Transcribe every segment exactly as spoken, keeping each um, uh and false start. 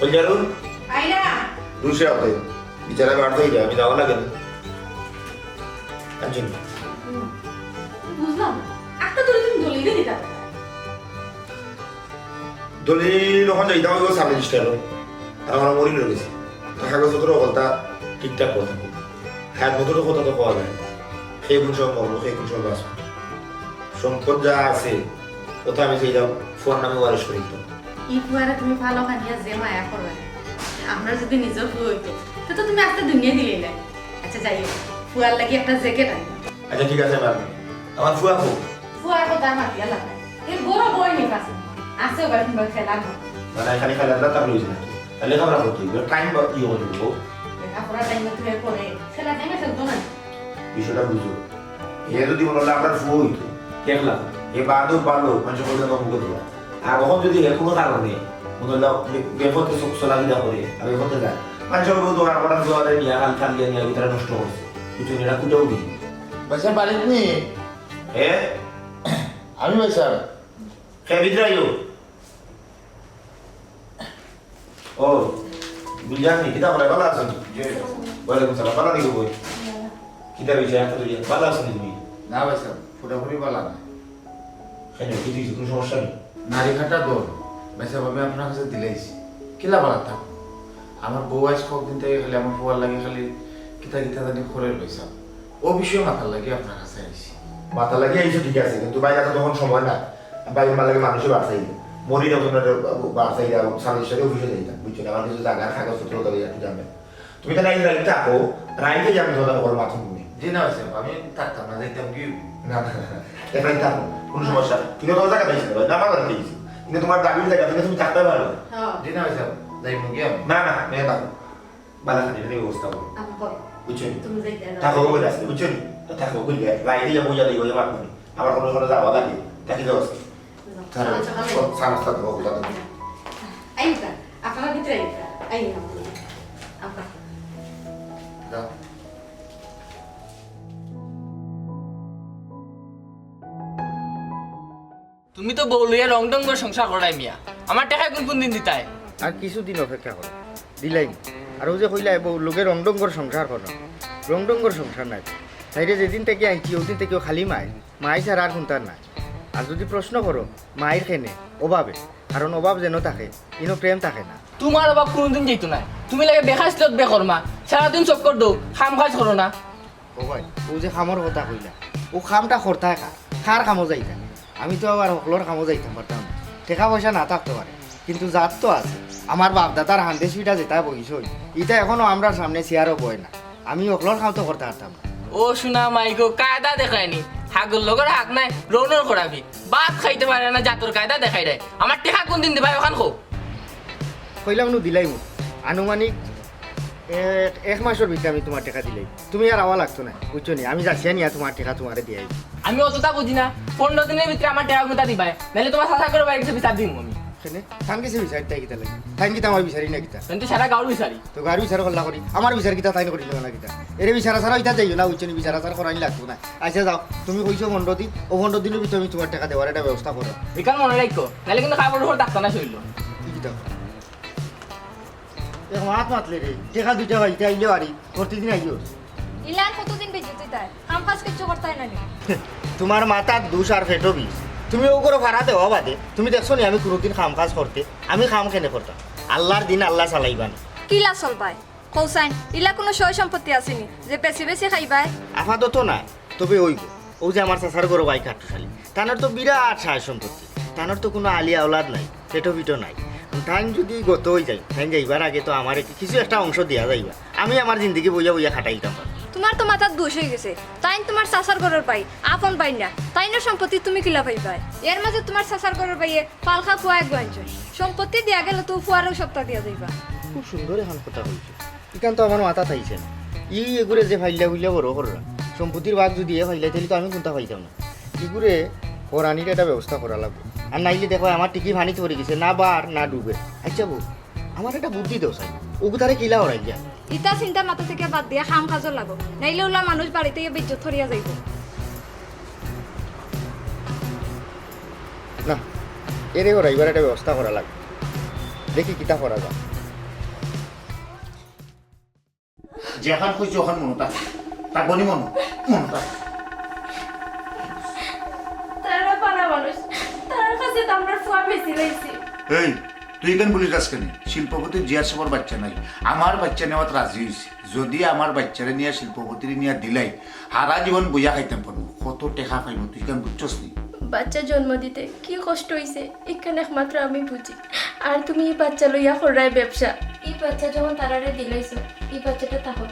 বিচারুন? আইরা। রুশে আতে। বিচারে বাড়তে হইলে আমি যাওয়া লাগে না। আচ্ছা। হুম। বুঝলাম না। একটা দলিল তুমি দলিলে দিতা পারো। দলিল অখন যাইতাম অইবো সাব রেজিস্ট্রারো। আর আমার মরি রয়ে গেছে। তা কাগজপত্র অকলতা ঠিকঠাক কথা। হায়াত মতো তো কথা তো কওয়া যায়। কে কোন সময় মরবো, কে কোন সময় বাঁচবো। সম্পদ যা আছে, ওটা আমি চাইলাম ফুয়ার নামে ওয়ারিশ করি দিতাম। ই ফুয়ারে তুমি ভালো খানিয়া যে মায়া করো, আমরা যদি নিজের ফুয়া হইতো, তো, তো তুমি আস্তে দুনিয়া দিলেই না। আচ্ছা, যাই হোক, ফুয়ার লাগি একটা জ্যাকেট আনি। আচ্ছা, ঠিক আছে, ম্যাম। আমার ফুয়া হোক। ফুয়ার কথা মাতিয়া লাভ নাই। এ বড় বই নি পাশে। আছে ওবার কিংবা খেলা ঘর। মানে, খালি খেলাধুলা তার রয়েছে না। তাহলে লেখাপড়া করতে হইবে। টাইম বা ইয়ে করে দিব। লেখাপড়া টাইমে তুই করে। খেলা টাইমে খেলতো না। বিষয়টা বুঝো। এ যদি মনে হলো আপনার ফুয়া হইতো, দেখলাম। এ বাদও ভালো, মানুষের কথা মুখে দেওয়া। আর অখন যদি এ কোনো কারণে, মনে হলো বে-, বেপথে চোখ চলাফেরা করে, আর বেপথে যায়। মানুষের কথা দোকান করার দোয়ারে নিয়ে, কাল কাল দিয়ে নিয়ে ভিতরে নষ্ট করছে। কিছু এরা কুটাও দিই। বাসা বাড়িত নি? এ? আমি বাসা। কে ভিতরে আইও। ও, গুলজার নি, কিতা করে, ভালো আছেন? জি। ওয়ালাইকুম সালাম, ভালো নাকি বই? কিতা হইছে, এত দূরে? ভালো আছেন তুমি? না ভাই সাহেব, পুরোপুরি ভালো না। কেন, কি হইছে, কোনো সমস্যা নেই? নারী খাটা দল, ভাই সাহেব, আমি আপনার কাছে দিলাইছি। কিলা ভালো থাক? আমার বউ আজ কতদিন থেকে খালি আমার ফুয়ার লাগে খালি কিতা কিতা জানি করে লই সাহেব। ও বিষয়ে মাথার লাগি আপনার কাছে আইছি। মাথার লাগি আইছো ঠিক আছে, কিন্তু বাইরে তো তখন সময় না। বাইরে মার লাগে মানুষে বাড়াইলে। মরি না ওখানে বাড়াইলে, সামনে সাথে অফিসে যাইতাম, বুঝছো না? আমার কিছু জায়গার কাগজপত্র তবে একটু জানবে। তুমি তো নাই রাইতে থাকো, রাইতে যাবে তোমার ওর মাথা মুনে। জি না, ভাই সাহেব, আমি থাকতাম না, যাইতাম কি? না, না, না, না। এখানে থাকো, কোনো সমস্যা নেই। তুমি তো জায়গা পাইছো না, না পারো না, কিন্তু তোমার দাবির জায়গা থেকে তুমি থাকতে পারো। হ্যাঁ। জি না, ভাই সাহেব, যাইমু কি আমি? না, না, মেয়ে থাকো। বালা খালি ব্যবস্থা করো। আমি করো। বুঝছো নি? তুমি যাইতে না। থাকো, ওই রাস্তায়, বুঝছো নি? তো থাকো, বুঝলে? বাইরে যাবো, যাবো, যাবো, যাবো। আমার কোনো কোনো যাওয়া লাগে, থাকি যাওয়া আছে। যাও। কারণ, সকাল সকাল ও, সারাস্তা তো ওগুলা তো। আইতা, আপনারা ভিতরে আইতা। আই না। আপনারা। যাও। তুমি তো বউ লইয়া রং ঢং করে সংসার করাই মিয়া, আমার টেকা কোন কোন দিন দিতায়? আর কিছুদিন অপেক্ষা করো, দিলাইমু। আর ও যে কইলা বউ লগে রং ঢং করে সংসার করো, রং ঢং করে সংসার নাই। তাইরে যেদিন থেকে আনছি, ওদিন থেকে খালি মাই, মাই ছাড়া আর কোনটার নাই। আর যদি প্রশ্ন করো, মাইর কেনে, অভাবে। কারণ অভাব যেন থাকে, ইনো প্রেম থাকে না। তোমার অভাব কোনোদিন যেত না। তুমি লাগে বেকার স্লোত বেকর্মা, সারাদিন চক্কর দৌ, কাম কাজ করো না। ও ভাই, ও যে কামর কথা কইলা, ও কামটা করতায় কার? কার কামো যাইতা? আমি তো আবার হকলর কামো যাইতাম পারতাম না। টেকা পয়সা না থাকতে পারে, কিন্তু জাত তো আছে। আমার বাপ দাদার হান্ডে সুইটা যেটা বইছই, ইটা এখনো আমরার সামনে চেয়ারও বয় না। আমি হকলর কাম তো করতে পারতাম না। ও সোনা মাই গো, কায়দা দেখায়নি। হাগর লগর হাগ নাই, রৌনর করাবি। ভাত খাইতে পারে না, জাতর কায়দা দেখাই দেয়। আমার টেকা কোন দিন দিবায়, ওখান কও। কইলাম নু দিলাইমু। আনুমানিক এক, এক মাসর ভিতরে আমি তোমার টেকা দিলাই। তুমি আর আওয়া লাগতো না, বুঝছো নি? আমি যাচ্ছি নিয়া তোমার টেকা তোমারে দিয়াই। আমি অতটা বুঝি না, পনেরো দিনের ভিতরে আমার টেকা কোনটা দিবায়, নাইলে তোমার চাচার ঘরর বাইরে গেছে বিচার দিমু আমি। কেনে? তান গেছে বিচার তাই কিতা লাগে? তাইন কিতা আমার বিচারি না কিতা? তাইন তো সারা গাঁওর বিচারি। তো গাঁওর বিচার করলা করি, আমার বিচার কিতা তাইন করিল না কিতা? এরে বিচার আচার ইতা যাইও না, বুঝছো নি? বিচার আচার করানি লাগতো না। আচ্ছা যাও, তুমি কইছো পনেরো দিন, ও পনেরো দিনের ভিতরে আমি তোমার টেকা দেওয়ার একটা ব্যবস্থা করো। এখান মনে রাখো, নাইলে কিন্তু কাপড় উপর ডাক্তার না শরীর। কি কিতা? এক মাত মাতলে রে, টেকা দুইটা পাইতে আইলে বাড়ি, প্রতিদিন আইও। ইলান কতদিন বেজুতি তাই? কাম কাজ কিচ্ছু করতায় না নি? তোমার মাথার দুষ আর পেটো বিষ। তুমি ও করো ভাড়া দেওয়া বাদে, তুমি দেখছো নি আমি কোনোদিন কাম কাজ করতে? আমি কাম কেনে করতাম? আল্লাহর দিন আল্লাহ চালাইবা না। কিলা চলবায়? কৌসাইন, ইলা কোনো সয় সম্পত্তি আছে নি যে বেশি বেশি খাইবায়? আপাতত না, তবে অইবো। ও যে আমার চাচার ঘরর ভাই কাট্টুশালী, তানর তো বিরাট সায় সম্পত্তি, তানর তো কোনো আলি আওলাদ নাই, পেটো পিটো নাই। তাইন যদি গত অই যায়, তাইন যাইবার আগে তো আমারে কিছু একটা অংশ দিয়া যাইবা, আমি আমার জিন্দেগি বইয়া বইয়া খাটাইতাম পারতাম। তোমার তো মাথার দুষ অই গেছে, তাইন তোমার চাচার ঘরর ভাই, আপন ভাই না, তাইনর সম্পত্তি তুমি কিলা পাইবায়? এর মাঝে তোমার চাচার ঘরর ভাইয়ে পালখা ফুয়া এক আনছইন, সম্পত্তি দিয়া গেলে তো ফুয়ারেও সবটা দিয়া যাইবা। খুব সুন্দর এখন কথা কইছো। ইখান তো আমার মাথাত আইছে না। ই এগুরে যে ফাইল্লা ফুইল্লা বড় কররা, সম্পত্তির ভাগ যদি এ ফাইল্লা, তাইলে তো আমি কোনটা পাইতাম না। ইগুরে করানির একটা ব্যবস্থা করা লাগবো। আর নাইলে দেখো, আমার টিকি পানিত পড়ি গেছে, না বার না ডুবে। আচ্ছা বউ, আমার একটা বুদ্ধি দেও চাই, ওগু তারে কিলা হরাই গিয়া। ইতা চিন্তা মাথা থেকে বাদ দিয়া কাম কাজো লাগো, নাইলে ওলা মানুষ বাড়িতে গিয়া বেইজ্জত করিয়া যাইবো। না, এরে হরাইবার একটা ব্যবস্থা করা লাগবো। দেখি কিতা করা যায়। যেখান কইছি ওখান মনো থাক। থাকবো নি মনো? মনো থাক। তারা পাড়া মানুষ, তারার কাছে তো আমরা ফুয়া বেশি লইছি। এই, তুই কেন বলিস রাজকানি? শিল্পপতি জিয়ার সবার বাচ্চা নাই, আমার বাচ্চা নেওয়াত রাজি হইছে। যদি আমার বাচ্চারে নিয়া শিল্পপতিরে নিয়া দিলাই, হারা জীবন বইয়া খাইতাম পারবো। কত টেকা পাইবো তুই কেন বুঝছস নি? বাচ্চা জন্ম দিতে কি কষ্ট হইছে, এখানে একমাত্র আমি বুঝি। আর তুমি এই বাচ্চা লইয়া কররায় ব্যবসা। এই বাচ্চা যখন তারারে দিলাইছো, এই বাচ্চাটা থাকো।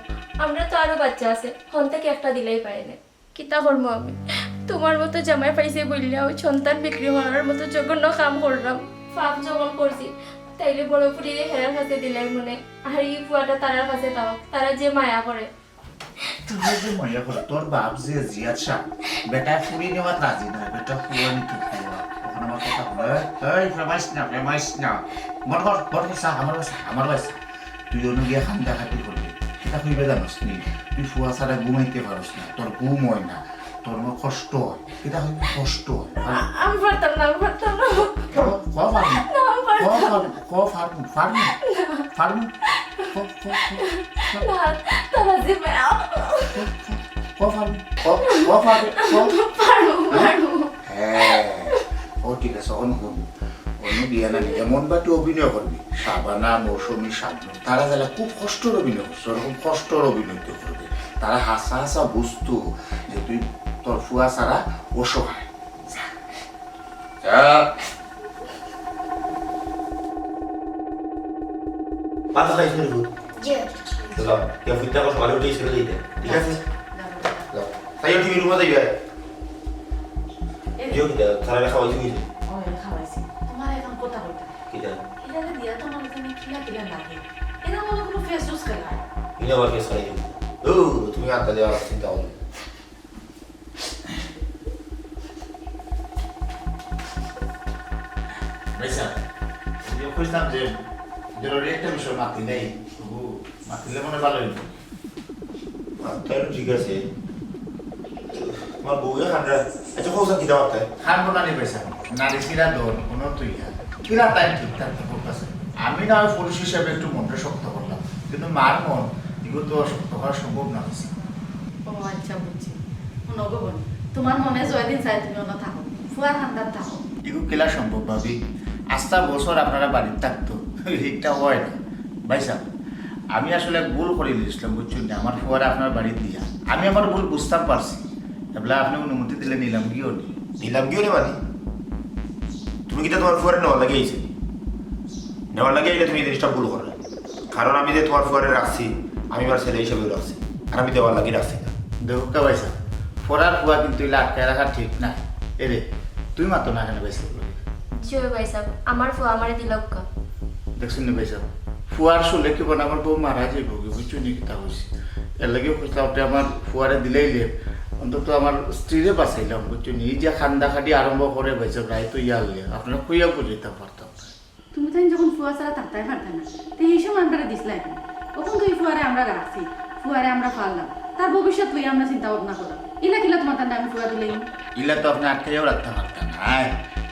আমরা তো আরো বাচ্চা আছে, হন থেকে একটা দিলাই পারে না। কিতা করবো আমি? তোমার মতো জামাই পাইছে বললে ওই সন্তান বিক্রি করার মতো জঘন্য কাম করলাম। পাপ যখন করছি, তাইলে বড় ফুরিয়ে হেরার কাছে দিলাই মনে। আর এই ফুয়াটা তারার কাছে দাও, তারা যে মায়া করে। তুই যে মজা করে, তোর বাপ যে জিয়াদ শাহ, বেটা ফুরি নেওয়াত রাজি নয়, বেটা ফুয়া নিতে ফুয়া। ওখানে আমার কথা বলে, এই ফেমাইস না, ফেমাইস না। মন কর, মন কর, চা, আমার বাসা, আমার বাসা। তুই অন্য গিয়া খান্দা খাটি করবি, কিতা কইবে জানোস নি? তুই ফুয়া ছাড়া ঘুমাইতে পারস না, তোর ঘুম হয় না, তোর মনে কষ্ট হয়, কিতা কইবে কষ্ট হয়। আমি পারতাম না, আমি পারতাম না। ক পারবি, না, আমি ক পারতাম না। পারবি, ক পারবি, পারবি, পারবি, ক, ক, ক, না, তারা যে মায়া। ক পারবি, ক, ক পারবি, ক। পারবো, পারবো। হ্যাঁ, ও ঠিক আছে, অন হুন। অন্য বিয়া না নিলে এমন বাটি অভিনয় করবি, শাবানা, মৌসুমী, শাবনূর, তারা যারা খুব কষ্টর অভিনয় করছে, ওরকম কষ্টর অভিনয় তুই করবি। তারা হাসা হাসা বুঝতো যে তুই তোর ফুয়া ছাড়া অসহায়। যা। যা। ভাত খাইছ নি, ফুত? জি। চলো, ইয়া ফুটটা সকালে উঠে স্কুলে যাইতে, ঠিক আছে? যাও। তাই টিভি রুমে যাইবে। জিও কিতা, তারা খাওয়াইছি কিছু? ওই খাওয়াইছি। তোমার এখন কথা বলতে। কিতা? এটা দিয়া তোমার এখানে কিলা কিলা লাগে। এটা মনে কোনো ফেস ইউজ করা। ইনো আবার ফেস খাই। ও, তুমি আত্মা দেওয়ার চিন্তা করো। ভাইসাব, আমি কইছিলাম যে জরুরি একটা বিষয় মাতি নাই, তবু মাতিলে মনে ভালো হইতো। আচ্ছা, ঠিক আছে। তোমার বউয়ে খান্দা, আচ্ছা, কও স্যার, কিতা মাতে? খান বোনানি ভাইসাব, নারী সিরা দল, কোনো তুই না। কিলা তাই ঠিক থাকতে পারতেছে। আমি না হয় পুরুষ হিসাবে একটু মনটা শক্ত করলাম, কিন্তু মার মন, এগুলো তো শক্ত করা সম্ভব না হয়েছে। ও আচ্ছা, বুঝছি। হুনো গো বইন, তোমার মনে যয়দিন চায় তুমি অনো থাকো, ফুয়ার খান্দাত থাকো। এগু কিলা সম্ভব ভাবি? আস্তা বছর আপনারা বাড়িত থাকতো, এটা হয় না। ভাইসাব, আমি আসলে ভুল করি দিয়েছিলাম, বুঝছেন না? আমার ফুয়ারে আপনার বাড়িত দিয়া আমি আমার ভুল বুঝতাম পারছি। এবলা আপনি অনুমতি দিলে নিলাম গিয়ে নি। নিলাম গিয়ে নি মানে? তুমি কিতা তোমার ফুয়ারে নেওয়ার লাগি আইছো নি? নেওয়ার লাগি আইলে তুমি এই জিনিসটা ভুল করো। কারণ আমি যে তোমার ফুয়ারে রাখছি, আমি আমার ছেলে হিসেবে রাখছি, আর আমি দেওয়ার লাগি রাখছি না। দেখো কা ভাইসাব, ফুয়ার ফুয়া কিন্তু ইলা আটকায় রাখা ঠিক না। এরে, তুই মাতো না কেন ভাইসাব? জি ওই ভাইসাব, আমার ফুয়া আমারে দিলাউক্কা। দেখছেন নি ভাইসাব, ফুয়ার শুলে কি বলে আমার বউ মারা যাইব কি, বুঝছো নি কিতা কইছি? এর লাগি কইছিলাম, আপনি আমার ফুয়ারে দিলাইলে অন্তত আমার স্ত্রীরে বাঁচাইলাম, বুঝছো নি? এই যে খান্দা খাটি আরম্ভ করে ভাইসাব, রায় তো ইয়ার লে আপনারা কইয়া বুঝাইতাম পারতাম না। তুমি তাই যখন ফুয়া ছাড়া থাকতাই পারতায় না, তো এই সময় আমরা দিসলাই কেন? তখন তো এই ফুয়ারে আমরা রাখছি, ফুয়ারে আমরা পাললাম, তার ভবিষ্যৎ লইয়া আমরা চিন্তা ভাবনা করলাম। ইলা কিলা তোমার তান্ডা আমি ফুয়া দিলাই? ইলা তো আপনি আটকাইয়াও রাখতে পারতেন না। আয়,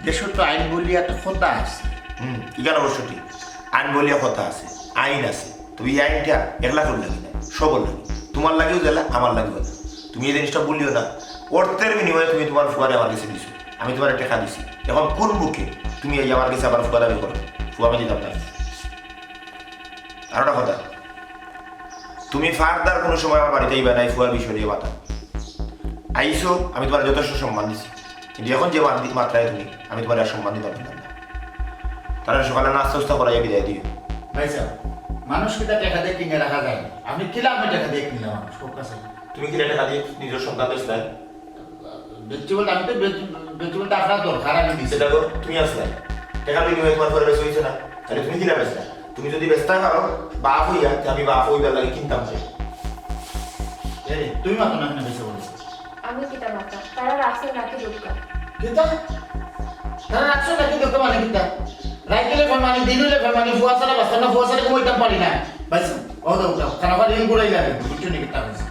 দেশর তো আইন বলিয়া একটা কথা আছে। হুম, ইখান অবশ্য ঠিক। আইন বলিয়া কথা আছে, আইন আছে। তুমি এই আইনটা একলা করলে কি না, সবর লাগি। তোমার লাগিও দিলা, আমার লাগিও দিলা। তুমি এই জিনিসটা ভুলিও না। অর্থের বিনিময়ে তুমি তোমার ফুয়ারে আমার কাছে দিছো, আমি তোমারে টেকা দিছি। এখন কোন মুখে তুমি এই আমার কাছে আবার ফুয়া দাবি করো? ফুয়া আমি দিতাম না। আর একটা কথা, তুমি further কোনো সময় আমার বাড়িত আইবা না, এই ফুয়ার বিষয় নিয়ে মাতা। আইছো, আমি তোমারে যথেষ্ট সম্মান দিছি, কিন্তু এখন যে মাত-, মাত্রায় তুমি, আমি তোমারে আর সম্মান দিতাম পারতাম না। তারা সকালে নাস্তা উস্তা করাইয়া বিদায় দিও। ভাইসাব, মানুষ কিতা টেকা দিয়া কিনে রাখা যায় না। আপনি কিলা আপনি টেকা দিয়া কিনলা মানুষ? খুব কাছে। তুমি কিলা টেকা দিয়া নিজর সন্তান বেচলায়? বেচছি বলতে আমি তো বেচ-, বেচছি বলতে আপনার দরকার আমি দিছি। সেটা তো তুমি আছলায়। টেকার বিনিময়ে তোমার ফুয়ারে বেচা অইছে না। তাইলে তুমি কিলা বেচলায়? তুমি যদি বেচতায় পারো, বাপ অইয়া, তে আমি বাপ অইবার লাগি কিনতাম চাই। এরে, তুই মাতো না কেন ভাইসাব বলো? আমি কিতা মাতা, তারা রাখছে নাকি দুঃখ? কিতা? তারা রাখছে নাকি দুঃখ মানে কিতা? রাইতে লেফে মানে, দিন লেফে মানে, ফুয়া ছাড়া বাঁচতাম না, ফুয়া ছাড়া ঘুমাইতাম পারি না। ভাইসাব, ও দাও, দাও, খানা খাওয়া রিল ঘুরাই লাগে, বুঝছো নি কিতা হইছে?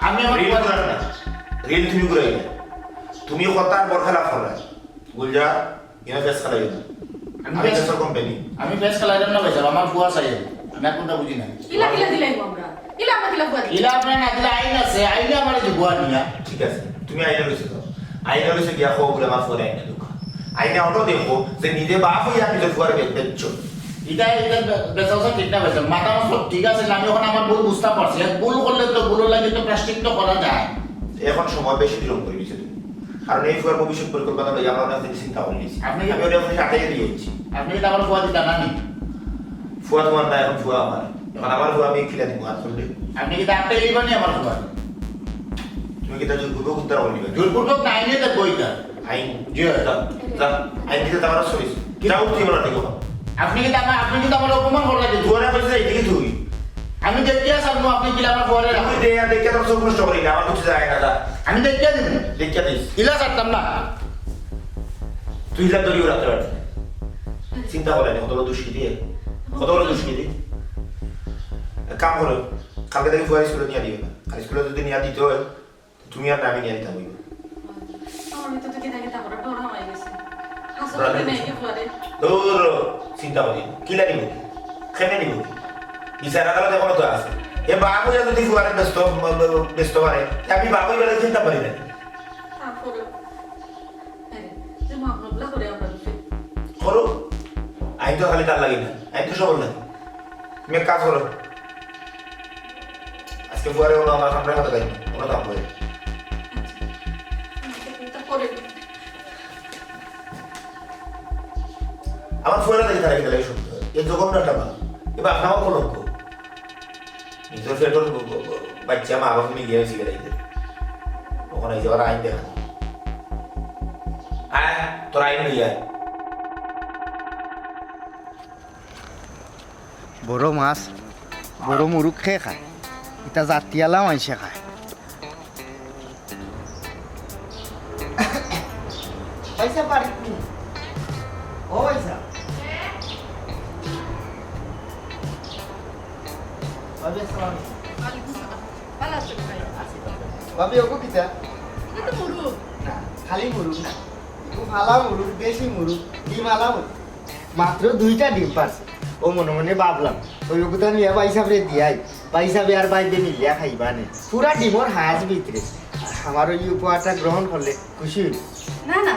আমি আমার রিল ঘুরাই না। রিল তুমি ঘুরাই না। তুমি কথার বরখেলাপ করো। গুলজার, ইনো ফেস খেলাই না। আমি আমি ফেস- ফেসর কোম্পানি। আমি ফেস খেলাইলাম না ভাইসাব, আমার ফুয়া চাই। আমি এখন তা বুঝি না। কিলা কিলা দিলাই আমরা? ইলা আমরা কিলা ফুয়া দিই? ইলা আপনার না দিলে আইন আছে, আইনে আমার যে বুয়া নিয়া। ঠিক আছে, তুমি আইনে রইছো তো। আইনে রইছো গিয়া কও বুলে আমার ফুয়ারে আইনে দুঃখ। আইনে অটো দেখো যে নিজে বাপ হইয়া নিজের ফুয়ারে বে-, বেচছো। ইটা, ইটা বে-, বেচা উচা ঠিক না বেচা। মাথা নষ্ট ঠিক আছে না, আমি এখন আমার ভুল বুঝতে পারছি। এক ভুল করলে তো ভুল লাগে তো প্রায়শ্চিত্ত করা যায়। এখন সময় বেশি বিলম্ব করে দিছো তুমি। কারণ এই ফুয়ার ভবিষ্যৎ পরিকল্পনা লইয়া আমরা অনেক দিন চিন্তা করে নিয়েছি। আপনি আমি অনেক দিন আগে দিয়ে দিচ্ছি। আপনি কিন্তু আমার ফুয়া দিতা না নি? ফুয়া তোমার না, এখন ফুয়া আমার। এখন আমার ফুয়া আমি কিলা দিব আর করলে? আপনি কি দাঁতটা এই বানিয়ে আমার ফুয়া? তুমি কি তা জোরপূর্বক উদ্ধার করে নিবে? জোরপূর্বক না আইনে তো বইটা। আইন। জি, হয়। যা, যা। আইন দিতে তো আমার চলিস। যাও, তুই বলা দেখো। আপনি কি তা-, আপনি কি তা আমার অপমান করলেন? তুই ওরা বলছিস, এইদিকে তুই। আমি দেখিয়া ছাড়বো, আপনি কিলা আমার ফুয়ারে তুই দে, আর দেখিয়া তোর চোখ নষ্ট করি না, আমার কিছু যায় না, যা। আমি দেখিয়া দিবো। দেখিয়া দিস। ইলা ছাড়তাম না। তুই ইলা ধরিও রাখতে পারবি না। চিন্তা করে নি, কত বড় দুষ্কৃতি, কত বড় দুষ্কৃতি। এক কাম করো, কালকে থেকে ফুয়ার স্কুলে নিয়ে দিও না। আর স্কুলে যদি নিয়ে দিতে হয়, তুমি আর আমি নিয়ে দিতাম হইব। আমার ভিতর থেকে তাকে তারপরে ডর হয়ে গেছে। হাসপাতালে নেই কি পরে? দূর, চিন্তা করি। কিলা নিব? কেনে নিব? বিচার আদালত এখনো তো আছে। এ বাপ হইয়া যদি ফুয়ারে ব্যস্ত, ব্যস্ত পারে, তে আমি বাপ হইবার চিন্তা পারি না। তারপরে, হ্যাঁ, যে মামলা করে আমরা করো। আইন তো খালি তার লাগে না, আইন তো সবর লাগে। তুমি এক কাজ করো, আজকে ফুয়ারে কোনো আমার সামনে কথা কইনি, কোনো কাম করে। আমার ফুয়ারা দেখি তারা কি তারা সত্য। এ জঘন্য একটা মা। এ বাপ আমার কলঙ্ক। নিজের পেটর ব-, ব-, ব-, বাচ্চা মা বাপ মিলিয়ে হয়েছে গেলে। ওখানে এই যে ওরা আইন দেখা। আয়, তোর আইন লইয়া আয়। বড় মাছ, বড় মুরুগ কে খায়? ইতা জাতিয়ালা মানষে খায়। পয়সা পারি নি? ও পয়সা। ভাবি, আসসালামু আলাইকুম। ওয়ালাইকুম সালাম। ভালো আছেন ভাই? আছি ভালো। ভাবি, ওগো কিতা? এটা তো মুরুগ। না, খালি মুরুগ না। ও ফালা মুরুগ, দেশি মুরুগ, ডিম আলা মুরুগ। মাত্র দুইটা ডিম পারছে। ও মনে মনে ভাবলাম, ওই ওগুতা নিয়া ভাই সাবরে দিয়াই, ভাই সাবে আর ভাইবে মিলিয়া খাইবা নে। পুরা ডিমর হাঁস ভিতরে। আমার ওই উপহারটা গ্রহণ করলে খুশি হইব। না, না,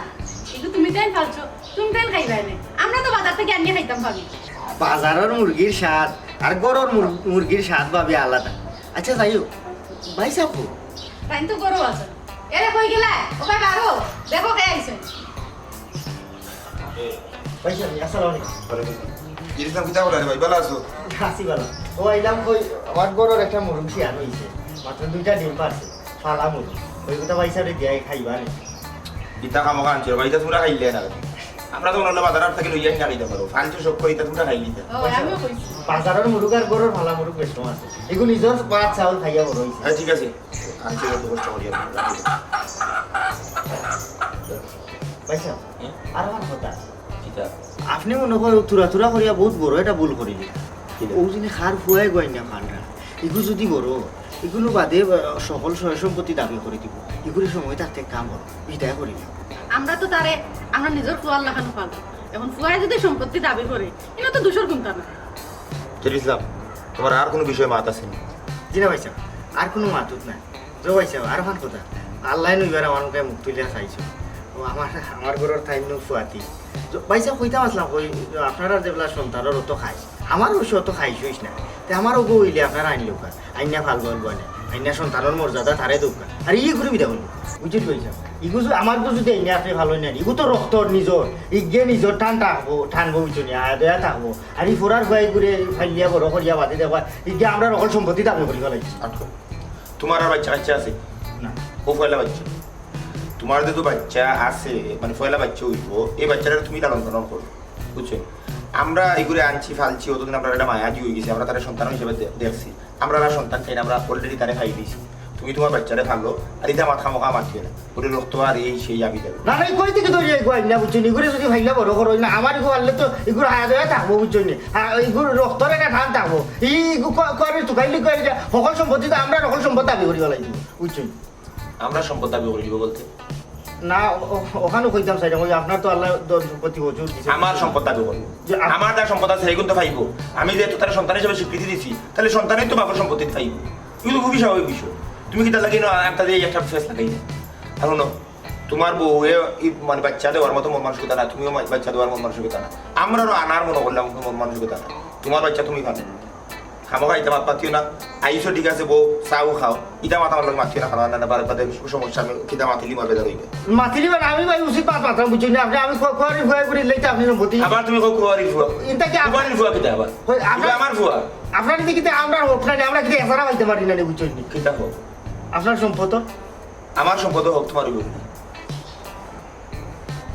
এগু তুমি তাইন ফালছো, তুমি তাইন খাইবায় নে। আমরা তো বাজার থেকে আনিয়া খাইতাম ভাবি। বাজারর মুরগির স্বাদ আর ঘরর মুর-, মুরগির স্বাদ ভাবি আলাদা। আচ্ছা, যাই হোক, ভাই সাব কই? তাইন তো ঘরো আছইন। এরে, কই গেলায়? ও ভাই, বারো, দেখো কে আইছে। ভাই সাব, আসসালামু আলাইকুম। ওয়ালাইকুম আসসালাম। ইসলাম, কিতা বলে রে ভাই, ভালো আছো? আছি ভালো। ও আইলাম কই, আমার ঘরর একটা মুরুগ শিয়ান হইছে। মাত্র দুইটা ডিম পারছে। ফালা মুরুগ। ওই কথা ভাই সাবরে দিয়াই খাইবা নে। ইতা খামোখা আনছো রে ভাই, ইতা তোমরা খাইলে না। আমরা তো অন্য বাজার থেকে লইয়া না খাইতে পারো। ফালতু সব কই, ইতা তোমরা খাইলি না। ও, আমিও কইছি। বাজারর মুরুগ আর ঘরর ফালা মুরুগ বেশ কম আছে। এগু নিজর ভাত চাউল খাইয়া বড় হইছে। হ্যাঁ, ঠিক আছে। আনছি কত কষ্ট করিয়া। ভাই সাব, হুম? আর আমার কথা। কিতা? আপনি মনে করেন তুরা তুরা করিয়া বহুত বড় একটা ভুল করি দিলা। কিতা? ও যিনি খার ফুয়ায় গইন না খানরা। এগু যদি বড়, এগুলো বাদে, আহ, সকল সয় সম্পত্তি দাবি করে দিব। এগুলি সময় থাকতে কাম করো, বিদায় করি না। আমরা তো তারে আমরা নিজর ফুয়ার লাখান পালতাম। এখন ফুয়ায় যদি সম্পত্তি দাবি করে, এটা তো দুষর কুনতা না। জহির ইসলাম, তোমার আর কোনো বিষয়ে মাত আছে নি? জি না ভাই সাব, আর কোনো মাত উত নাই। তো ভাই সাব, আর খান কথা, আল্লাহ নইবার আমার মুখে মুখ তুলিয়া চাইছো। ও আমার, আমার ঘরর তাইন নু ফুয়াতি। তো ভাই সাব, কইতাম আসলাম, কই, আপনারা যেগুলা সন্তানর অত খাইছ, আমার অবশ্য অত খাইছ হইস না। তে আমার ওগো হইলে আপনারা আইন লোকা, আইনা ফাল বল বনে, আইনা সন্তানর মর্যাদা তারে দৌকা। আর ই ঘুরি বিদা হইল, বুঝলি ভাই সাব? ইগু যু-, আমার তো যদি আইনা আপনি ভালো নেন, ইগু তো রক্তর নিজর, ইগে নিজর টান টানবো, টানবো বুঝছো নি, আয়া দয়া থাকবো। আর ই ফোরার ফুয়াই ঘুরে ফাইলিয়া বড় করিয়া বাদে দেখবা, ইগে আমরা রকল সম্পত্তি দাবি করি ফেলাইছি। আটকো। তোমার আর বাচ্চা কাচ্চা আছে? না। ও পয়লা বাচ্চা। তোমার যেহেতু বাচ্চা আছে, মানে পয়লা বাচ্চা হইব, এই বাচ্চাটা তুমি লালন পালন করো, বুঝছো? আমরা এগুলো আনছি, ফালছি, অতদিন আমরা একটা মায়া দিয়ে হয়ে গেছি, আমরা তারা সন্তান হিসেবে দে-, দেখছি। আমরা আর সন্তান চাই না, আমরা already তারে খাই দিয়েছি। তুমি তোমার বাচ্চারে ভালো, আর এটা মাথা মোকা মাতিও না। ওরে রক্ত আর এই সেই আমি দেবো। না, না, এই কই থেকে ধরি এগু আইন না, বুঝছো? ইগুরে যদি ভাইলা বড় করো, না, আমার এগু আনলে তো এগুর হায়া দয়া থাকবো, বুঝছো নি? হ্যাঁ, এগুর রক্তর একটা টান থাকবো। এই এগু ক-, করে তুকাইলি কই এটা, সকল সম্পত্তি তো আমরা সকল সম্পদ দাবি করি ফেলাই দিব, বুঝছো নি? আমরা সম্পদ দাবি করি দিব বলতে? না, ও-, ও-, ওখানে কইতাম চাইলাম, ওই আপনার তো আল্লাহ ধন সম্পত্তি হজুর দিছে। আমার সম্পদ দাবি করবো। যে আপ- আমার যার সম্পদ আছে, সেইগুন তো পাইবো। আমি যেহেতু তার সন্তান হিসেবে স্বীকৃতি দিছি, তাহলে সন্তানই তো বাপর সম্পত্তি পাইবো। এগুলো খুবই স্বাভাবিক বিষয়। তুমি কিতা লাগি না একটা দিয়ে একটা ফেস লাগাই না। আর হুনো, তোমার বউ এ, ই, মানে, বাচ্চা দেওয়ার মতো মন মানসিকতা না, তুমিও মা-, বাচ্চা দেওয়ার মন মানসিকতা না। আমরারও আনার মনে করলাম মন মানসিকতা না। তোমার বাচ্চা তুমি পাবে। খামোখা ইতা মাত মাতিও না। আইসো ঠিক আছে বউ, চাও খাও। ইতা মাত আমার লগে মাতিও না, কারণ না, না, বারে বারে সমস্যা, আমি কিতা মাতিলি মা বেজার হইবে। মাতিলি মানে আমি ভাই উচিত মাত মাততাম, বুঝছইন নি? আপনি আমি কো-, কুয়ারি ফুয়া করি লইতে আপনি সম্পত্তি। আবার তুমি কও কুয়ারি ফুয়া। ইতা কি আপ-, কুয়ারি ফুয়া কিতা আবার? ওই আপনার ইতা আমার ফুয়া। আপনার যদি কিতা আমরা হোক না, আমরা কিতা এছাড়া পাইতে পারি না নি, বুঝছইন নি? কিতা হোক? আপনার সম্পদ। আমার সম্পদ হোক তোমার হইব না।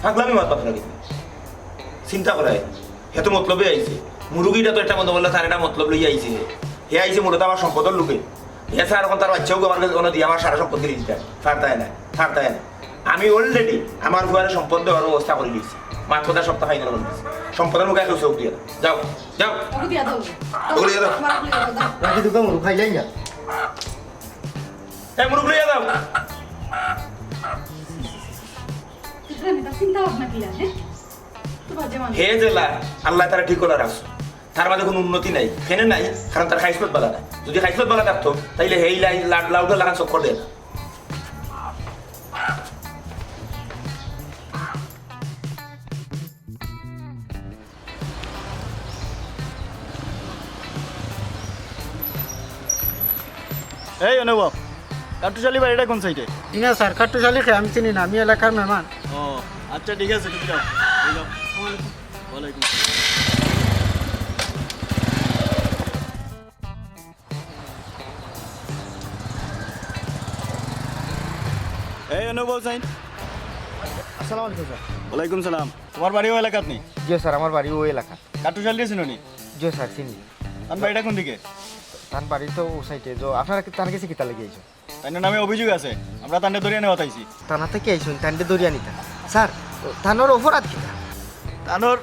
ফাগলামি মাত মাতরা কিতা? চিন্তা করায়। হে তো মতলবে আইছে। মুরুগিটা তো একটা মনে করলে তার একটা মতলব লইয়া আইছে হে। হে আইছে মূলত আমার সম্পদর লোভে। হে স্যার এখন তার বাচ্চাও আমার কাছে কোনো দিয়ে আমার সারা সম্পদ দিয়ে দিতে পারতায় না, পারতায় না। আমি already আমার ফুয়ারে সম্পদ দেওয়ার ব্যবস্থা করে দিয়েছি। মাত কথা সপ্তাহ ফাইনাল করে দিয়েছি। সম্পদের মুখে কেউ চোখ দিয়ে না। যাও, যাও। ওকে দিয়া দাও। ওকে দিয়া দাও। আমার ওকে দিয়া দাও। রাখি দিতাম, ওকে খাইলাই না। এই মুরুগ লইয়া যাও। ইব্রাহিম, তার চিন্তা ভাবনা কি আছে? তো বাজে মানুষ। হে জেলা, আল্লাহ তারা ঠিক করে রাখছো। তার মাঝে কোনো উন্নতি নাই। কেনে নাই? কারণ তার খাইসলত বালা নাই। যদি খাইসলত বালা থাকতো, তাইলে হেই লাই-, লাউডা লাগান চক্কর দেয় না। এই অনুভব, কাট্টুশালী বাড়িটা কোন সাইডে? জি না স্যার, কাট্টুশালীকে আমি চিনি না, আমি এলাকার মেহমান। ও, আচ্ছা, ঠিক আছে, তুমি যাও, তুমি যাও। ওয়ালাইকুম আসসালাম। এই অনুভব সাইন। আসসালামু আলাইকুম স্যার। ওয়ালাইকুম সালাম। তোমার বাড়ি ও এলাকাত নি? জি স্যার, আমার বাড়ি ও এলাকা। কাট্টুশালীরে চিনো নি? জি স্যার, চিনি। তান বাড়িটা কোন দিকে? তান বাড়ি তো ও সাইডে। তো আপনারা কি তান গেছে কিতা লাগি আইছেন? তাইনর নামে অভিযোগ আছে, আমরা তানরে ধরিয়া নেওয়াত আইছি। থানা থাকি আইছইন, তানরে ধরিয়া নিতা? স্যার, তানর অপরাধ কিতা? তানর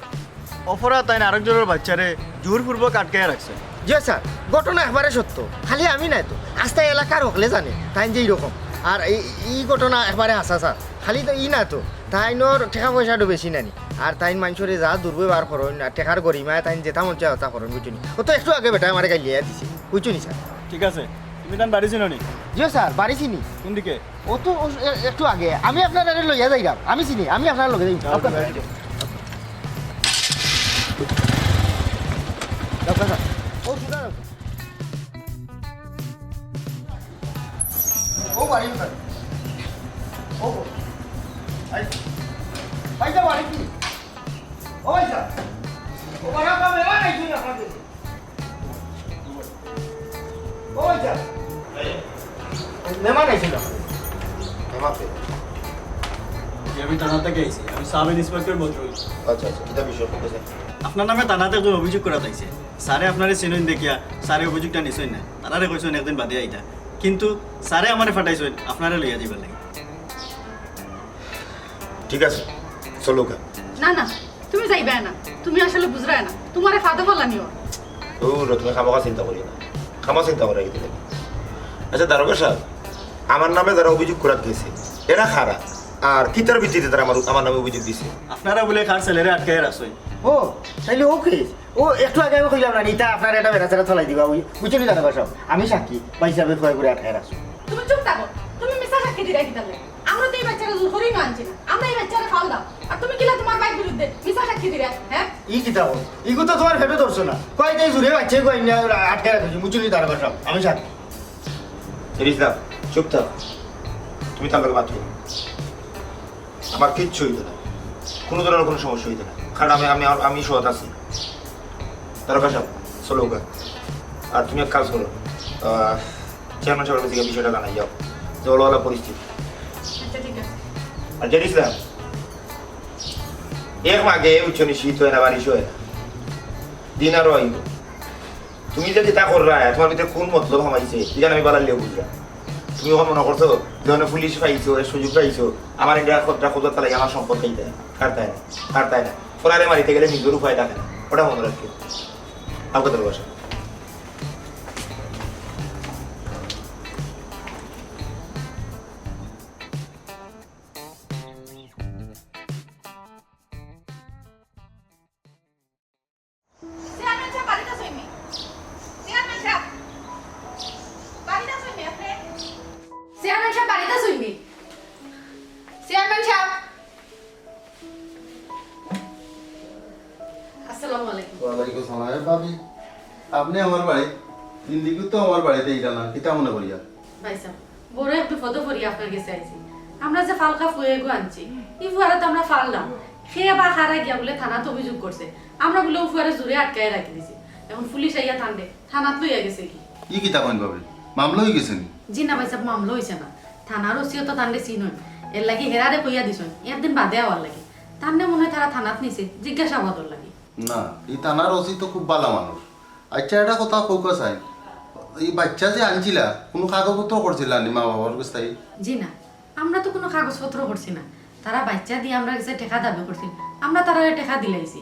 অপরাধ তাইন আরেকজনর বাচ্চারে জোরপূর্বক আটকাইয়া রাখছে। জি স্যার, ঘটনা একবারে সত্য, খালি আমি নায় তো, আস্তা এলাকার হকলে জানে তাইন যে এইরকম। আর এই, এই ঘটনা একবারে হাছা স্যার, খালি তো ই না তো, তাইনর টেকা পয়সাটা বেশি নানি। আর তাইন মানষরে যা দুর্ব্যবহার করইন, আর টেকার গরিমায় তাইন যেতা মন চায় অতা করইন, বুঝছইন নি? ও তো একটু আগে বেটায় আমারে গাইল্লাইয়া দিছে, বুঝছইন নি স্যার? ঠিক আছে, তুমি তান বাড়ি চিনো নি? জি স্যার, বাড়ি চিনি। কোন দিকে? ও তো ও এ-, একটু আগে। আমি আপনারারে লইয়া যাইরাম। আমি চিনি, আমি আপনারার লগে যাইমু। যাও, আপনার যাও, যাও। যাও, যাও, যাও। ও সুজা যাও। ও বাড়ি কোথায়? ও, ভাই, ভাইটা বাড়ি কি? ও ভাইটা, ও বাড়ি আপনার মেলা নাই শুনি আপনাদের। ও ভাইটা, মেহমান আইছিল। মেহমান কে? জি, আমি থানা থাকি আইছি। আমি সাব ইন্সপেক্টর বদরুল। আচ্ছা, আচ্ছা, কিতা বিষয় বলতেছেন? আপনার নামে থানাত একজন অভিযোগ করাত আইছে। স্যারে আপনারে চিনইন দেখিয়া স্যারে অভিযোগটা নিছইন না। তারারে কইছইন একদিন বাদে আইতা। কিন্তু স্যারে আমারে পাঠাইছইন আপনারে লইয়া যাইবার লাগি। ঠিক আছে, চলো গা। না, না, তুমি যাইবায় না। তুমি আসলে বুঝরায় না। তোমারে ফাঁদো ফালানি অর। ও, তুমি খামোখা চিন্তা করিও না। খামোখা চিন্তা করার কিতা লাগে? আচ্ছা, দারোগা সাব, আমার নামে যারা অভিযোগ করাত গেছে, এরা কারা? আর কিতার ভিত্তিতে তারা আমার, আমার নামে অভিযোগ দিছে? আপনারা বুলে কার ছেলেরে আটকাইয়া রাখছইন। ও, তাইলে ও কেস। ও, একটু আগে আমি কইলাম না, ইতা আপনার এটা বেড়া ছেড়া চলাই দিবা, ওই, বুঝছইন নি দারোগা সাব? আমি সাক্ষী, ভাই সাবে কয় করে আটকাইয়া রাখছো। তুমি চুপ থাকো। তুমি মিছা সাক্ষী দিরায় কিতার লাগি? আমরা তো এই বাচ্চারে জোর করিউ আনছি না। আমরা এই বাচ্চারে ফাল দাও। আর তুমি কিলা তোমার ভাইর বিরুদ্ধে মিছা সাক্ষী দিরায়, হ্যাঁ? ই কিতা কও? ইগু তো তোমার পেটো ধরছে না। কয় তাই জোরে বাচ্চারে কয় না, আটকাইয়া রাখছি, বুঝছইন নি দারোগা সাব? আমি সাক্ষী। এর ইসলাম, চুপ থাক। তুমি তার লগে মাত করো। আমার কিচ্ছু হইতো না, কোনো ধরনের কোনো সমস্যা হইতো না, কারণ আমি, আমি, আমি সৎ আছি। দারোগা সাব, চলো গা। আর তুমি এক কাজ করো, আহ, চেয়ারম্যান সাহেবের কাছে গিয়ে বিষয়টা জানাই যাও, যে ওলা ওলা পরিস্থিতি। আচ্ছা, ঠিক আছে। আর জানিস না, এক মাঘে উচ্চ নিশ্চিত হয় না, বারিশ হয় না, দিন আরো আইব। তুমি যে যেটা কররায়, তোমার ভিতরে কোন মতলব হামাইছে, ইখান আমি বালাইলেও বুঝরাম। তুমি অখন মনো করছো যে অনে পুলিশ পাইছো, এ সুযোগ পাইছো, আমার একটা খদ্রা খোঁজা তালাই আমার সম্পদ খাইতে, কাটতায় না, কাটতায় না। ফরারে মারিতে গেলে নিজের উপায় থাকে না, ওটা মনে রাখিও। আমাকে ভালোবাসা। আসসালামু আলাইকুম। ওয়ালাইকুম সালাম। এ ভাবি, আপনে আমার বাড়িত, জিন্দেগিত তো আমার বাড়িত আইরা না, কিতা মনে করিয়া? ভাইসাব, বড় এক বিপদো পড়িয়া আপনার গেছে আইছি। আমরা যে ফালকা ফুয়া এগু আনছি, ই ফুয়ারে তো আমরা ফাললাম। কে বা কারা গিয়া বুলে থানাত অভিযোগ করছে, আমরা বুলে অউ ফুয়ারে জুরে আটকাইয়া রাখি দিছি। এখন পুলিশ আইয়া তানরে থানাত লইয়া গেছে গি। ই কিতা কইন ভাবি, মামলা অইগেছে নি? জি না ভাইসাব, মামলা অইছে না। থানার ওসিও তো তানরে চিনইন, এরলাগি হেরারে কইয়া দিছইন একদিন বাদে আওয়ার লাগি। তানরে মনে অয় তারা থানাত নিছে জিজ্ঞাসাবাদর লাগি। না, ই থানার ওসি তো খুব ভালা মানুষ। আইচ্ছা, এটা কথা কউক্কা চাই, ই বাইচ্চা যে আনছিলা, কুনু কাগজপত্র করছিলা নি মা বাবার গেছ থাকি? জি না, আমরা তো কুনু কাগজপত্র করছি না। তারা বাইচ্চা দিয়া আমরার গেছে টেকা দাবি করছিল, আমরা তারারে টেকা দিলাইছি।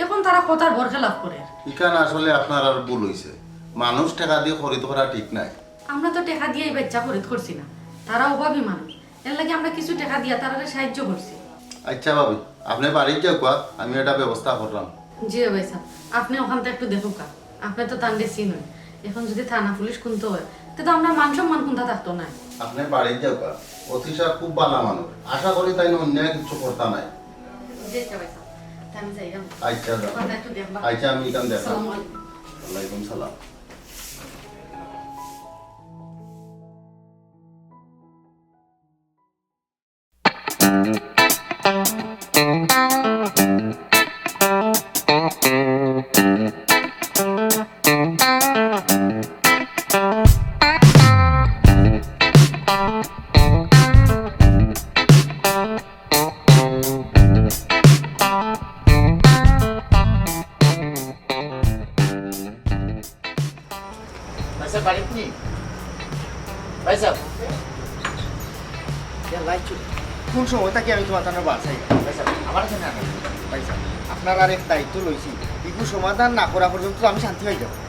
এখন তারা কথার বরখেলাফ করের। ইখান আসলে আপনারার ভুল অইছে, মানুষ টেকা দি খরিদ করা ঠিক নায়। আমরা তো টেকা দিয়া ই বাইচ্চা খরিদ করছি না, তারা অভাবী মানুষ, এরলাগি আমরা কিছু টেকা দিয়া তারারে সাহায্য করছি। আইচ্ছা ভাবি, আপনে বাড়িত যাউক্কা, আমি এটা ব্যবস্থা কররাম। জি ভাইসাব, আপনে অখানতা একটু দেখউক্কা, আপনে তো তানরে চিনইন। এখন যুদি থানা পুলিশ কুন্তা অয়, তে তো আমরার মান সম্মান কুন্তা থাকতো নায়। আপনে বাড়িত যাউক্কা, ওসি সাব খুব ভালা মানুষ, আশা করি তাইন অন্যায় কিচ্ছু করতা নায়। জি আইচ্ছা ভাইসাব, তে আমি যাইরাম। আইচ্ছা, যাও। অখানতা একটু দেখবা। আইচ্ছা, আমি ইখান দেখরাম। আসসালামু আলাইকুম। ওয়ালাইকুম সালাম। ভাইসাব, বাড়িত নি? ভাইসাব। ইয়া, লাইচু, কুন সময় থাকি আমি তুমার তানরে বারছাই? ভাইসাব, আমার কাছে না। ভাইসাব, আপনার আর এক দায়িত্ব লইছি, ইগু সমাধান না করা পর্যন্ত আমি শান্তি পাইতাম না।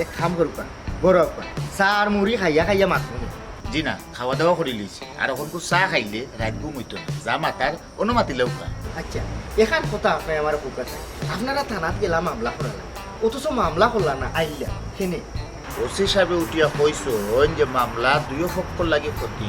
এক কাম করউক্কা, বড় অউক্কা, চা আর মুড়ি খাইয়া খাইয়া মাতমু নে। জি না, খাওয়া দাওয়া করিলিছি, আর অখনকু চা খাইলে রাইত ঘুম অইতো না। যা মাতার অনো মাতিলাউক্কা। আইচ্ছা, এখান কথা আপনে আমারে কউক্কা চাই। আপনারা থানাত গেলা মামলা করার লাগি, অথচ মামলা করলা না, আইলা কেনে? ওসি সাবে উঠিয়া কইছইন যে মামলা দুইও পক্ষর লাগি ক্ষতি,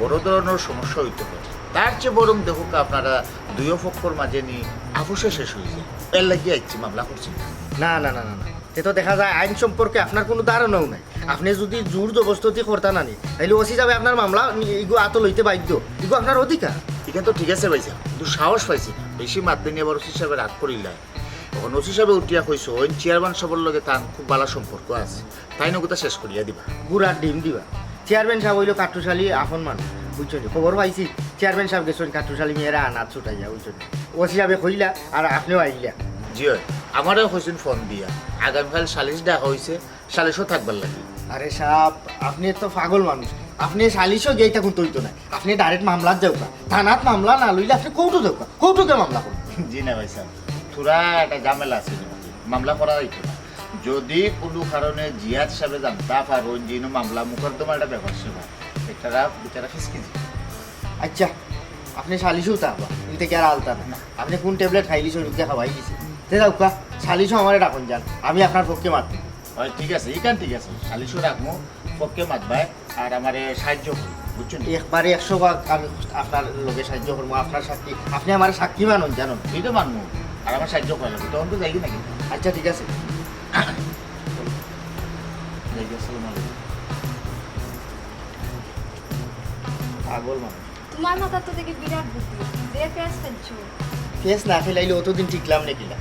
বড় ধরনর সমস্যা অইতো পারে। তার চেয়ে বরং দেখউক্কা আপনারা দুইও পক্ষর মাঝে নি আপসে শেষ অইযায়। এরলাগি আইছি, মামলা করছি না। না, না, না, না, না। তে তো দেখা যায় আইন সম্পর্কে আপনার কুনু ধারণাও নাই। আপনে যুদি জোর জবরদস্তি করতা না নি, তাইলে ওসি সাবে আপনার মামলা নি-, ইগু আতো লইতে বাধ্য। ইগু আপনার অধিকার। ইখান তো ঠিক আছে ভাইসাব, কিন্তু সাহস পাইছি না। বেশি মাতলে নি আবার ওসি সাবে রাগ করিলায়। অখন ওসি সাবে উঠিয়া কইছইন, চেয়ারম্যান সাবর লগে তান খুব ভালা সম্পর্ক আছে, তাইন অগুতা শেষ করিয়া দিবা। গুড়ার ডিম দিবা। চেয়ারম্যান সাব অইলো কাট্টুশালী আপন মানুষ, বুঝছো নি? খবর পাইছি, চেয়ারম্যান সাব গেছইন কাট্টুশালী মেয়েরে আনাত ছুটাইয়া, বুঝছো নি? ওসি সাবে কইলা, আর আপনেও আইলা। জি অয়, আমারেও কইছইন ফোন দিয়া, আগামীকাল সালিশ ডাকা অইছে, সালিশো থাকবার লাগি। আরে সাব, আপনে তো পাগল মানুষ, আপনে সালিশো গিয়া ইতা কুন্তা অইতো নায়, আপনে direct মামলাত যাউক্কা, থানাত মামলা না লইলে আপনে কোর্টো যাউক্কা, কোর্টো গিয়া মামলা করউক্কা। জি না ভাইসাব, থুড়া একটা ঝামেলা আছে, মামলা করা যাইতো না। যুদি কুনু কারণে জিয়াদ সাবে জানতা পারইন যে ইনো মামলা মোকদ্দমা একটা ব্যাপার স্যাপার, বেচারা, বেচারা ফিসকি যিবা। আইচ্ছা, আপনে সালিশো থাকবা, ইন থাকি আর আলতা না। না। আপনে কুন ট্যাবলেট খাইলিছইন, রুগীরে খাওয়াইলিছইন। তে যাউক্কা, সালিশো আমারে ডাকইন যান, আমি আপনার পক্ষে মাতমু। অয়, ঠিক আছে, ইখান ঠিক আছে, সালিশো রাখমু, পক্ষে মাতবায়, আর আমারে সাহায্য করইন, বুঝছইন নি? একবারে একশো ভাগ আমি আপনার লগে সাহায্য করমু, আপনার সাক্ষী, আপনে আমারে সাক্ষী মানইন, জানইন। ই তো মানমু, আর আমার সাহায্য করা লাগবো, তখন তো যাইগি নাকি? আইচ্ছা, ঠিক আছে। যাইগি, আসসালামু আলাইকুম। পাগল মানুষ। তুমার মাথাত তো দেখি বিরাট বুদ্ধি, যে প্যাঁচ খেলছো। প্যাঁচ না খেলাইলে অতদিন টিকলাম নে কিলা?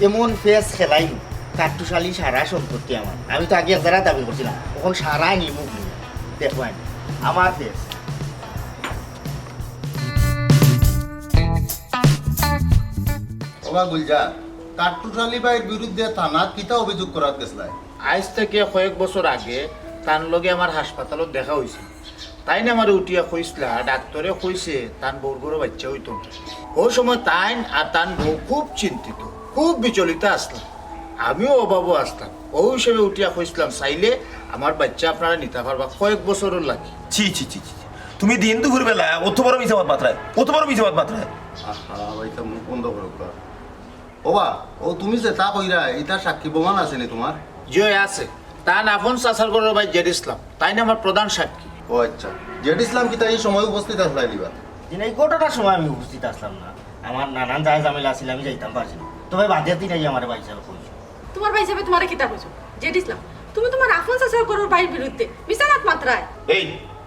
এমন প্যাঁচ খেলাইমু, কাট্টুশালী সারা সম্পত্তি আমার। আমি তো আগে এক জারা দাবি করছিলাম, অখন সারা নিমু কিলা। দেখবায়, আমার প্যাঁচ। ওবা গুলজার, কাট্টুশালী ভাইর বিরুদ্ধে থানাত কিতা অভিযোগ করাত গেছলায়? আইজ থাকি কয়েক বছর আগে তান লগে আমার হাসপাতালো দেখা অইছিল। তাইন আমারে উঠিয়া কইছলা, ডাক্তরে কইছে তান বউর ঘরো বাইচ্চা অইতো না। অউ সময় তাইন আর তান বউ খুব চিন্তিত, খুব বিচলিত আছলা। আমিও অভাবো আছলাম। অউ হিসাবে উঠিয়া কইছলাম, চাইলে আমার বাইচ্চা আপনারা নিতা পারবা কয়েক বছরর লাগি। ছি, ছি, ছি, ছি, ছি। তুমি দিন দুপুর বেলা অত বড় মিছা মাত মাতরায়, অত বড় মিছা মাত মাতরায়। আহা, ভাই, তা মুখ বন্ধ করো, কর। ওবা, অউ তুমি যেতা কইরায়, ইতার সাক্ষী প্রমাণ আছে নি তুমার? জি অয়, আছে। তান আপন চাচার ঘরর ভাই জেড ইসলাম, তাইন আমার প্রধান সাক্ষী। ও আইচ্ছা, জেড ইসলাম কিতা ই সময় উপস্থিত আছলায় নি বা? জি না, ই ঘটনার সময় আমি উপস্থিত আছলাম না। আমার নানান জায় ঝামেলা আছিল, আমি যাইতাম পারছি না। তবে বাদে দিন আইয়া আমারে ভাইসাব কইছো। তুমার ভাইসাবে তুমারে কিতা কইছো? জেড ইসলাম, তুমি তুমার আপন চাচার ঘরর ভাইর বিরুদ্ধে মিছা মাত মাতরায়। এই,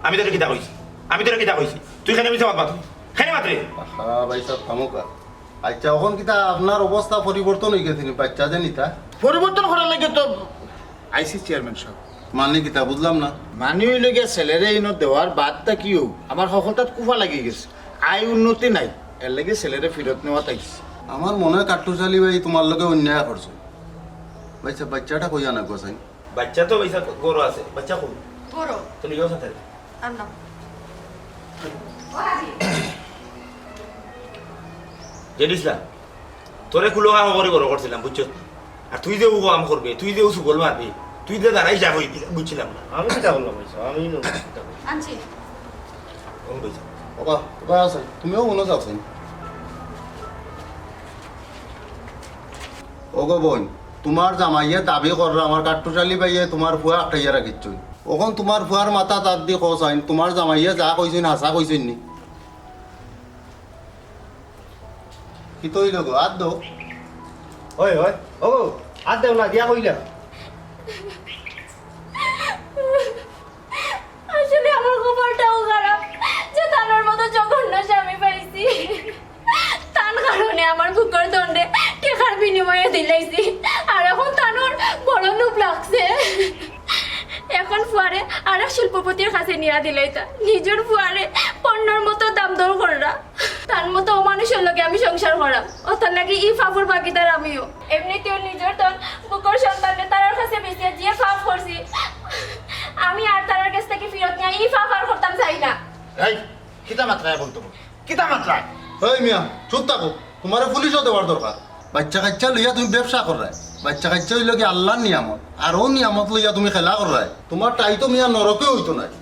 আমি তোরে কিতা কইছি? আমি তোরে কিতা কইছি? তুই কেনে মিছা মাত মাতরে? কেনে মাতরে? আহা, ভাইসাব, থামুক্কা। আইচ্ছা, অখন কিতা আপনার অবস্থা পরিবর্তন অইগেছে নি, বাইচ্চা যে নিতা? পরিবর্তন করার লাগি তো আইছি চেয়ারম্যান সাব। মানে কিতা বুঝলাম না। মানে অইলো গিয়া ছেলেরে ইনো দেওয়ার বাদ থাকিও আমার হকলতাত কুফা লাগি গেছে, আয় উন্নতি নাই, এরলাগি ছেলেরে ফিরত নেওয়াত আইছি। আমার মনে অয় কাট্টুশ আলী ভাই তুমার লগে অন্যায় করছে। ভাইসাব, বাইচ্চাটা কই আনা গো চাই। বাইচ্চা তো ভাইসাব ঘরো আছে, বাইচ্চা কই? ঘরো। তো নিয়ে যাও সাথে। আনলাম। ও হাজি। জেড ইসলাম, তোরে কুলো কাম করি বড় করছিলাম, বুঝছস? আর তুই যে ও কাম করবে, তুই যে ও সুবল মারবে, তুই যে দাঁড়াই যা কই, বুঝছিলাম না। আমি কিতা করলাম, ভাইসাব? আমি কিতা করলাম? আনছি। ও ভাইসাব। বাবা, বাবা আছেন, তুমিও মনে আছেন। ওগো বইন, তুমার জামাইয়ে দাবি কররা আমার কাট্টুশ আলী ভাইয়ে তুমার ফুয়া আটকাইয়া রাখিছইন। অখন তুমার ফুয়ার মাথাত আত দি কও চাইন, তুমার জামাইয়ে যা কইছইন হাছা কইছইন নি? কিতা অইলো গো? আত দেও। ওই, ওই, ওগো, আত দেও না, দিয়া কইলাম। আসলে আমার কপালটাও খারাপ যে তানর মতো জঘন্য স্বামী পাইছি। তান কারণে আমার বুকর দণ্ডে টেকার বিনিময়ে দিলাইছি। আর অখন তানর বড় লোভ লাগছে। অখন ফুয়ারে আরেক শিল্পপতির কাছে নিয়া দিলাইতা। নিজর ফুয়ারে পণ্যর মতো দাম দর কররা। তান মতো অমানুষর লগে আমি সংসার করাম। অতার লাগি ই পাপর ভাগিদার আমিও। এমনিতেও নিজর ধন বুকর সন্তানরে তারার কাছে বেচিয়া যে পাপ করছি, আমি আর তারার কাছ থাকি ফিরত নিয়া ই পাপ আর করতাম চাই না। এই, কিতা মাতরায় বলতো? কিতা মাতরায়? এই মিয়া, চুপ থাকো। তুমারে পুলিশো দেওয়ার দরকার। বাইচ্চা কাইচ্চা লইয়া তুমি ব্যবসা কররায়। বাইচ্চা কাইচ্চা অইলো গি আল্লার নিয়ামত। আর অউ নিয়ামত লইয়া তুমি খেলা কররায়। তুমার ঠাই তো মিয়া নরকে অইতো নায়।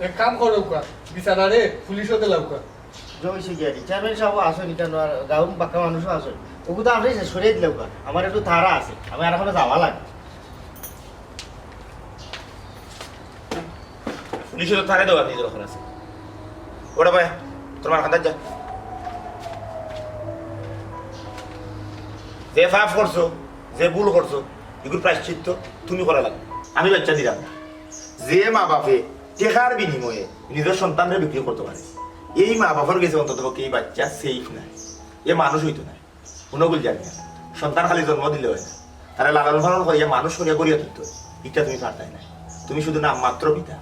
এক কাম করউক্কা, বিচারারে পুলিশো দিলাউক্কা। জয় শ্রী গিয়ারি, চেয়ারম্যান সাব আছইন, ইখানো আর গাউর বাক্কা মানুষও আছইন। ওগু তো আপনে শেষ করিয়া দিলাউক্কা। আমার একটু তাড়া আছে, আমি আর অখানো যাওয়া লাগে। পুলিশে তো তারে দেওয়া নিজর দরকার আছে। ওটা ভাই, তোর মার কান্দার যা। যে পাপ করছো, যে ভুল করছো, এগুর প্রায়শ্চিত্ত তুমি করা লাগবে। আমি বাইচ্চা দিরাম না। যে মা বাপে টেকার বিনিময়ে নিজর সন্তানরে বিক্রি করতো পারে, এই মা বাপর গেছে অন্তত পক্ষে এই বাইচ্চা safe নায়, এ মানুষ অইতো নায়। হুনো গুলজার মিয়া, সন্তান খালি জন্ম দিলে অয় না, তারে লালন পালন করিয়া মানুষ করিয়া গড়িয়া তুলতো, ইটা তুমি পারতায় নায়। তুমি শুধু নামমাত্র পিতা।